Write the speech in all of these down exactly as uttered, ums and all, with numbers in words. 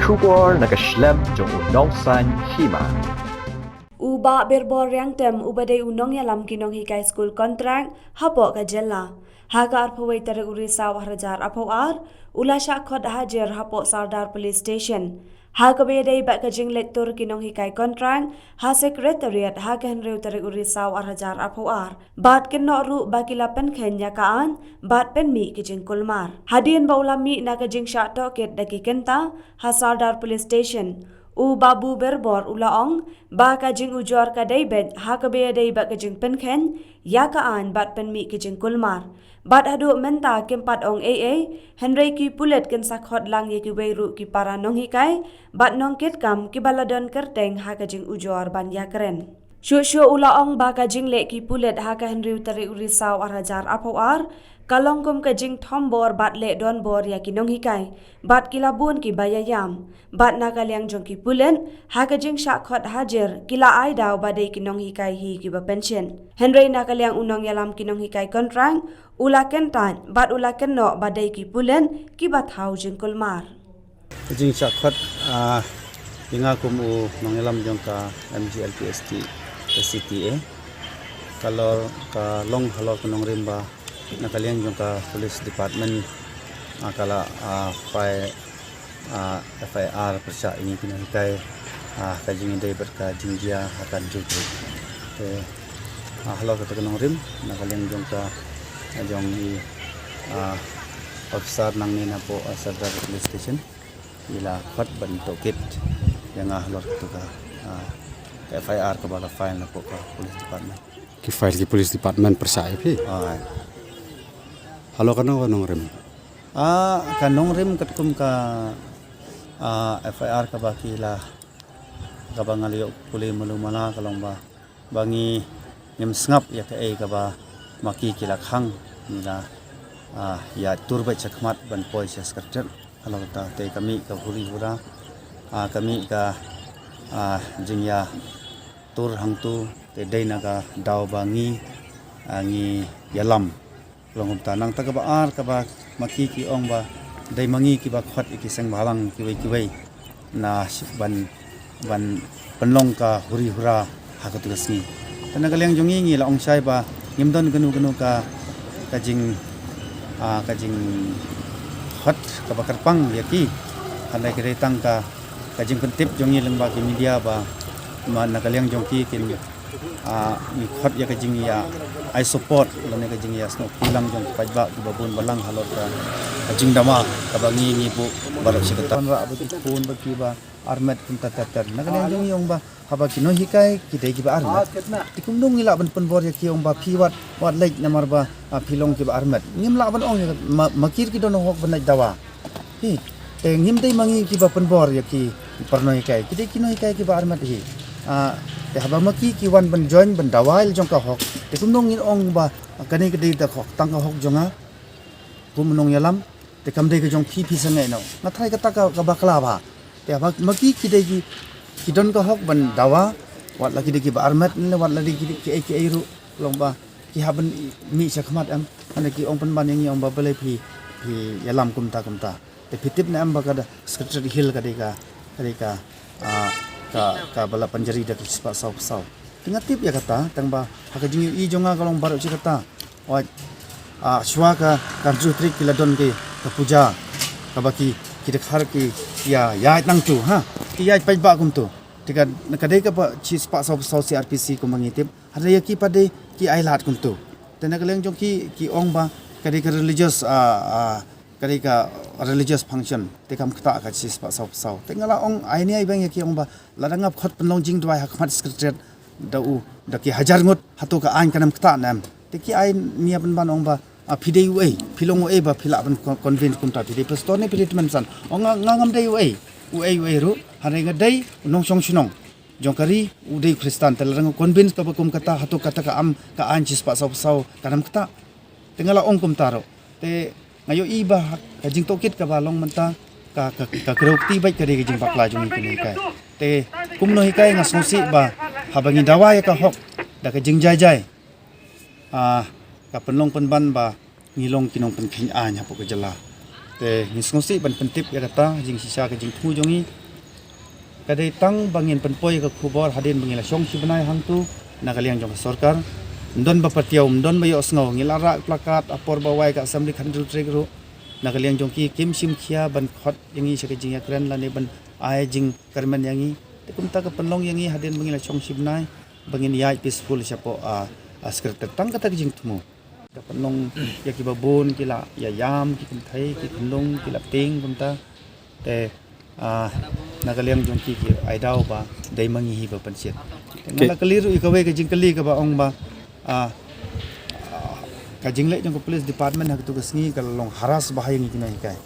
Khubor na ka shlem jong u Nongsaiñ Hima. U Bah Birbor Riangtem uba dei u nongïalam ki nonghikai skul kontrak hapoh ka jylla, ha ka arphew wei tarik u Risaw arhajar arphew ar, u la shah khot hajir hapoh Sardar Police Station ha kaba ïadei bad ka jingleit tur ki nonghikai kontrak ha Secretariat ha ka hynriew tarik u Risaw arhajar arphew ar. Bad kynnoh ruh ba ki la pynkheiñ ïa ka aiñ bad pynmih ki jingkulmar. Hadien ba u la mih na ka jingshah tohkit da ki kynta ha Sardar Police Station, u Babu Birbor u la ong ba ka jingujor ka dei beit ha kaba ïadei bad ka jingpynkheiñ ïa ka aiñ bad pynmih ki jingkulmar. Bad haduh mynta kim pat ong ei ei, hynrei ki pulit kin sa khot lang ïa kiwei ruh ki para nonghikai bad nongkitkam kiba la don kyrteng ha ka jingujor ban ïakren. Shuh shuh u la ong ba ka jingleh ki pulit ha ka hynriew tarik u Risaw arhajar arphew ar ka long kum ka jingthombor bad leh donbor ïa ki nonghikai bad ki la bun kiba ïaïam. Bad na ka liang jong ki pulit, ha ka jingshah khot hajir ki la ai daw ba dei ki nonghikai hi kiba pension. Hynrei na ka liang u nongïalam ki nonghikai kontrak u la kyntait bad u la kynnoh ba dei ki pulit kiba thaw jingkulmar. Ka jingshah khot, ah, ïa nga kum u nongïalam jong ka M G L P S T S C T A, ka long, ka long halor ka nongrim ba na ka liang jong ka Police Department, ah, ka la, ah, file, ah, F I R pyrshah ïa ngi ki nonghikai, ah, ka jingïadei bad ka jingjia ha ka Jewtrei. Te, ah, halor kata ka nongrim na ka liang jong ka, jong i, ah, officer nangne napoh, ah, Sardar Police Station, i la khot ban tohkit ïa nga halor kata ka, ah, ka F I R kaba la file napoh ka Police Department. Ki file ki Police Department pyrshah ïa phi? Ai. Halor kano ka nongrim? Ah, ka nongrim katkum ka, ah, F I R kaba ki la, kaba nga la ïoh pule malu mala ka long ba, ba ngi ngim sngap ïa kaei kaba ma ki ki la khang, ngi la, ah, ïa tur beit shakhmat ban poi sha Secretariat. Halor kata te ka mih ka huri hura, ah, ka mih ka, ah, jingïatur hangtu, te dei na ka daw ba ngi, ah, ngi ïalam. Long kumta, nangta kaba ar kaba ma ki ki ong ba dei ma ngi kiba khot ïa ki seng bhalang kiwei kiwei na shi-, ban, ban pynlong ka huri hura ha katu ka sngi. Te na ka liang jong ngi ngi la ong shai ba ngim don kano kano ka, ka jing, ah, ka jingkhot kaba kyrpang ïa ki. Hynrei ka dei tang ka, ka jingpyntip jong ngi lyngba ki media ba ma na ka liang jong ki kin, ah, ngi khot ïa ka jingïa ai support lane ka jingïa sngewkhuslai jong ki paidbah kiba bun balang halor ka, ka jingdawa kaba ngi ngi buh baroh shi katta. Ban rah ba ki khun ba kiba armet kumta ter ter. Na ka liang jong ngi ong ba haba ki nonghikai ki dei kiba armet, te kumno ngi lah ban pynbor ïa ki ong ba phi wat, wat leit namar ba, ah, phi long kiba armet? Ngim lah ban ong ïa ka, ma, ma ki ruh ki don hok ban leit dawa. Hi, te ngim dei ma ngi kiba pynbor ïa ki para nonghikai, ki dei ki nonghikai kiba armet hi. Ah, te haba ma ki ki wan ban join ban dawa ïa la jong ka hok, te kumno ngin ong ba kane ka dei da hok, tang ka hok jong nga kum u nongïalam, te kam dei ka jong phi, phi sangeh noh. Nga tharai kata ka, ka bakla bha. Te haba ma ki ki dei ki, ki don ka hok ban dawa, wat la ki dei kiba armet ne wat la dei ki dei kiei kiei ruh, long ba ki hap ban mih shakhmat em. Hynrei ki ong pynban ïa ngi ong ba balei phi, phi ïalam kumta kumta. Te phi tip ne em ba ka da Secretariat Hill ka dei ka, ka dei ka, ah, ka, kaba la pynjari da ka shispah saw phew saw. Te nga tip ïa kata, tang ba ha ka jingïohi jong nga ka long baroh shi katta. Oi, ah, shuwa ka, ka hynriew tarik ki la don ki, ka puja, kaba ki, ki dkhar ki ïa, ïaid nangtu, ha. Ki ïaid paidbah kumtu. Te ka, ka dei kaba shispah saw phew saw C R P C kumba ngi tip. Hynrei ïa ki pat dei ki ailad kumtu. Te na ka liang jong ki, ki ong ba ka dei ka religious, ah, ah, ka dei ka religious function. Te kam ktah ka shispah saw phew saw. Te nga la ong ai ne ai bang ïa ki ong ba lada nga khot pynlong jingduwai ha khmat Secretariat da u, da ki hajar ngut, hato ka aiñ kan ym ktah ne em? Te ki ai ne ïa pynban ong ba, ah, phi dei uei, phi long uei ba phi lah ban con-, convince kumta, phi dei pastor ne phi dei tymmen basan? Ong nga, nga ngam dei uei, uei uei ruh, hynrei nga dei u nongshong shnong jong ka ri, u dei u Khristan, te lada nga convince kaba kum kata, hato kata ka am, ka aiñ shispah saw phew saw kan ym ktah? Te nga la ong kumta ruh. Te nga ïohi ba ka jingtohkit kaba long mynta ka, ka, ka kdew kti beit ka dei ka jingbakla jong ngi ki nonghikai. Te kum nonghikai nga sngewsih ba haba ngi dawa ïa ka hok da ka jingjai jai, ah, ka pynlong pynban ba ngi long ki nongpynkheiñ aiñ hapoh ka jylla. Te ngi sngewsih ban pyntip ïa kata jingshisha ka jingthmu jong ngi. Ka dei tang ba ngin pynpoi ka khubor hadien ba ngi la shong shi bnai hangtu na ka liang jong ka sorkar. Ym don ba patiaw, ym don ba ïohsngew. Ngi la rah plakat ha por ba wai ka assembly khathynriew tarik ruh. Na ka liang jong ki kim shim khia ban khot ïa ngi sha ka jingïakren lane ban ai jingkyrmen ïa ngi. Te kumta ka pynlong ïa ngi hadien ba ngi la shong shi bnai ba ngin ïaid peaceful shapoh, ah, ah, Secretariat. Tang kata ka jingthmu. Ka pynlong ïa kiba bun ki la ïa ïam, ki kynthei, ki khunlung, ki la tieng kumta. Te, ah, na ka liang jong ki ki ai daw ba dei ma ngi hi ba pynshit. Te nga la kylli ruh ïa kawei ka jingkylli kaba ong ba, ah, ah, ka jingleh jong ka police department ha katu ka sngi ka la long harass bha ïa ngi ki nonghikai.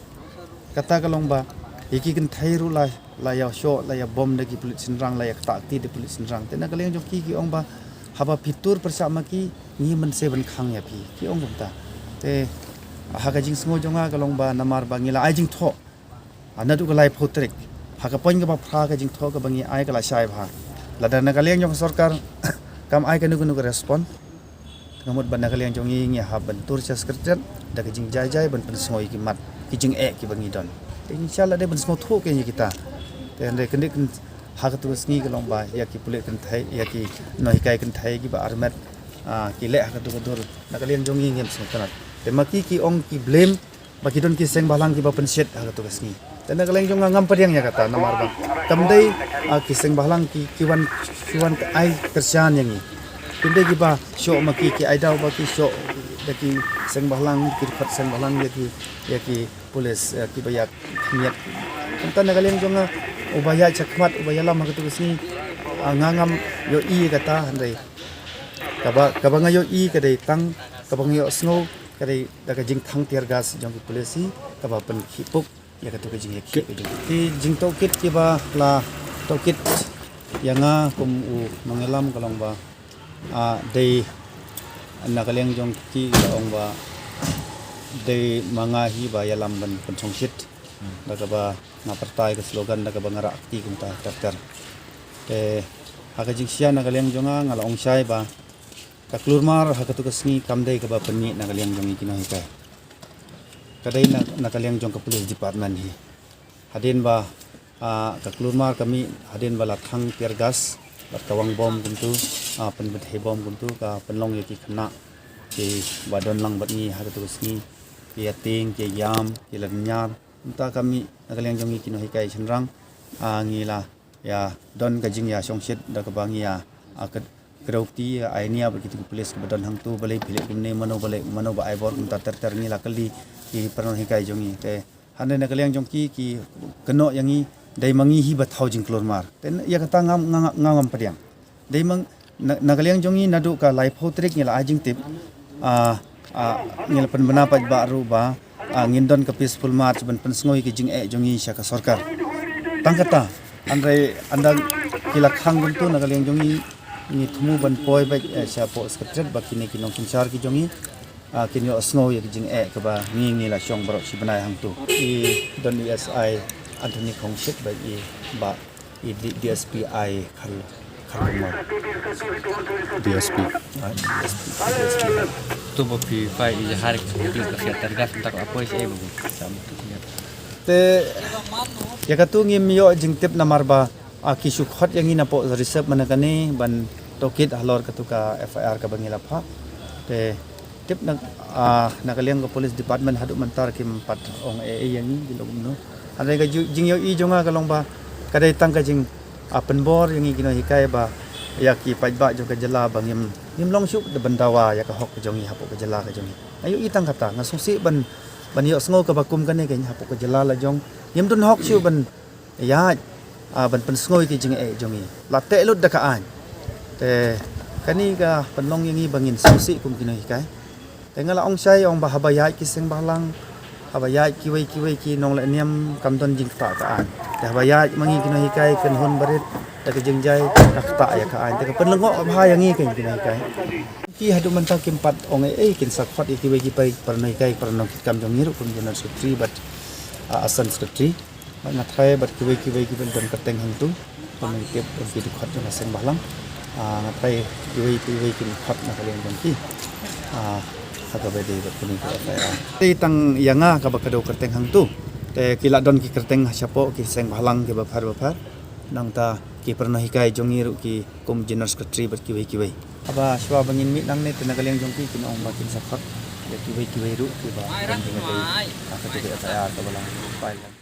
Kata ka long ba ïa ki kynthei ruh la, la ïa shoh, la ïa bom da ki pulit shynrang, la ïa ktah kti da pulit shynrang. Te na ka liang jong ki ki ong ba haba phi tur pyrshah ma ki, ngi mynsiem ban khang ïa phi, ki ong kumta. Te ha ka jingsngew jong nga ka long ba namar ba ngi la ai jingthoh, ah, naduh ka laiphew tarik. Ha ka point kaba phra ka jingthoh kaba ngi ai ka la shai bha. Lada na ka liang jong ka sorkar kam ai kano kano ka respond, nga mut ba na ka liang jong ngi ngi hap ban tur sha Secretariat da ka jingjai jai ban pynsngew ïa ki mat ki jingeh kiba ngi don. Te ngi sha la dei ban sngewthuh kein ïa kita. Te hynrei kyndiah kyn ha katu ka sngi ka long ba ïa ki pulit kynthei, ïa ki nonghikai kynthei kiba armet, ah, ki leh ha katu ka dur. Na ka liang jong ngi ngim sngewtynnat. Te ma ki ki ong ki blame ba ki don ki seng bhalang kiba pynshit ha katu ka sngi. Te na ka liang jong nga ngam pdiang ïa kata namar ba kam dei, ah, ki seng bhalang ki, ki wan, ki wan ai kyrshan ïa ngi. Kim dei kiba shoh ma ki, ki ai daw ba ki shoh da ki seng bhalang, ki dkhot seng bhalang ïa ki, ïa ki police, eh, kiba ïa khmiat. Kumta na ka liang jong nga uba ïaid shakhmat, uba ïalam ha katu ka sngi, ah, nga ngam ïohi ïa kata hynrei kaba, kaba nga ïohi ka dei tang, kaba nga ïohsngew ka dei da ka jingthang tear gas jong ki police hi kaba pynkhih puk ïa katu ka jingïakhih ka jong ki jingtohkit kiba la tohkit ïa nga kum u nongïalam ka long ba, ah, dei na ka liang jong ki ka ong ba dei ma nga hi ba ïalam ban pynshongshit da kaba nga pyrta ïa ka slogan da kaba nga rah kti kumta ter ter. Te ha ka jingshisha na ka liang jong nga nga la ong shai ba ka klur mar ha katu ka sngi kam dei kaba pynmih na ka liang jong ngi ki nonghikai. Ka dei na, na ka liang jong ka police department hi. Hadien ba, ah, ka klur mar ka mih hadien ba la thang tear gas bad ka wang bom kumtu, ah, pynbthei bom kumtu ka pynlong ïa ki khynnah kiba don lang bad ngi ha katu ka sngi, ki ïa tieng, ki ïa ïam, ki la dynñiar. Kumta ka mih na ka liang jong ngi ki nonghikai shynrang, ah, ngi la ïa don ka jingïashongshit da kaba ngi ïa, ah, kdew kti ïa ai nia bad kitu ki police kiba don hangtu, balei phi leh kumne, mano ba leh, mano ba ai bor kumta ter ter. Ngi la kylli ki para nonghikai jong ngi. Te hynrei na ka liang jong ki ki kynnoh ïa ngi dei ma ngi hi ba thaw jingklur mar. Te ïa kata ngam, nga, nga, nga ngam pdiang. Dei ma, na, na ka liang jong ngi naduh ka laiphew tarik ngi la ai jingtip, ah, ah, ngi la pynbna paidbah ruh ba, ah, ngin don ka peaceful march ban pynsngew ïa ki jingeh jong ngi sha ka sorkar. Tang kata, hynrei ynda ki la khang kumtu na ka liang jong ngi, ngi thmu ban poi beit, eh, shapoh Secretariat ba kine ki nongsynshar ki jong ngi, ah, kin ïohsngew ïa ki jingeh kaba ngi, ngi la shong baroh shi bnai hangtu. I don E S I Anthony Khongshit bad i Bah i D-, D S P I Khar-, Kharkongor. D S P. Ah, D S P, D S P. Tu ba phi phai i jahar ki police ka khia targas tak apa isi eh babu. Te ïa katu ngim ïoh jingtip namar ba, ah, ki shu khot ïa ngi napoh reserve mynne kane ban tohkit halor katu ka F I R kaba ngi la phah. Te tip na, ah, na ka liang ka police department haduh mynta kim pat ong ei ei ïa ngi ki long kumno. Hynrei ka ju-, jingïohi jong nga ka long ba ka dei tang ka jing, ah, pynbor ïa ngi ki nonghikai ba ïa ki paidbah jong ka jylla ba ngim, ngim long shuh da ban dawa ïa ka hok ka jong ngi hapoh ka jylla ka jong ngi. Nga ïohi tang kata, nga sngewsih ban, ban ïohsngew kaba kum kane keiñ hapoh ka jylla la jong ngim don hok shuh ban ïaid, ah, ban pynsngew ïa ki jingeh jong ngi. La teh lut da ka aiñ. Te kane ka pynlong ïa ngi ba ngin sngewsih kum ki nonghikai. Te nga la ong shai ong ba haba ïaid ki seng bhalang, haba ïaid kiwei kiwei ki nonglehniam kam don jingktah ka aiñ. Te haba ïaid ma ngi ki nonghikai kynhun barit da ka jingjai ka ktah ïa ka aiñ. Te ka pynlyngngoh bha ïa ngi keiñ ki nonghikai. Ki haduh mynta kim pat ong ei ei, kin sa khot ïa kiwei ki para nonghikai, para nongkitkam jong ngi ruh kum General Secretary bad, ah, Assistant Secretary. Bad nga tharai bad kiwei kiwei kiba don kyrteng hangtu, kum ngi tip kum ki dkhot jong ka seng bhalang. Ah, nga tharai kiwei kiwei kin khot na ka liang jong ki. Ah, Ha kaba dei bad kane ka F I R. Te tang ïa nga kaba ka dei kyrteng hangtu. Te ki la don ki kyrteng shapoh ki seng bhalang kiba pher ba pher. Nangta ki pyrnai hikai jong ngi ruh ki kum general secretary bad kiwei kiwei. Haba shuwa ba ngin mih nangne te na ka liang jong ki kin ong ba kin sa khot ïa kiwei kiwei ruh kiba don jingïadei ha katu ka F I R kaba la file.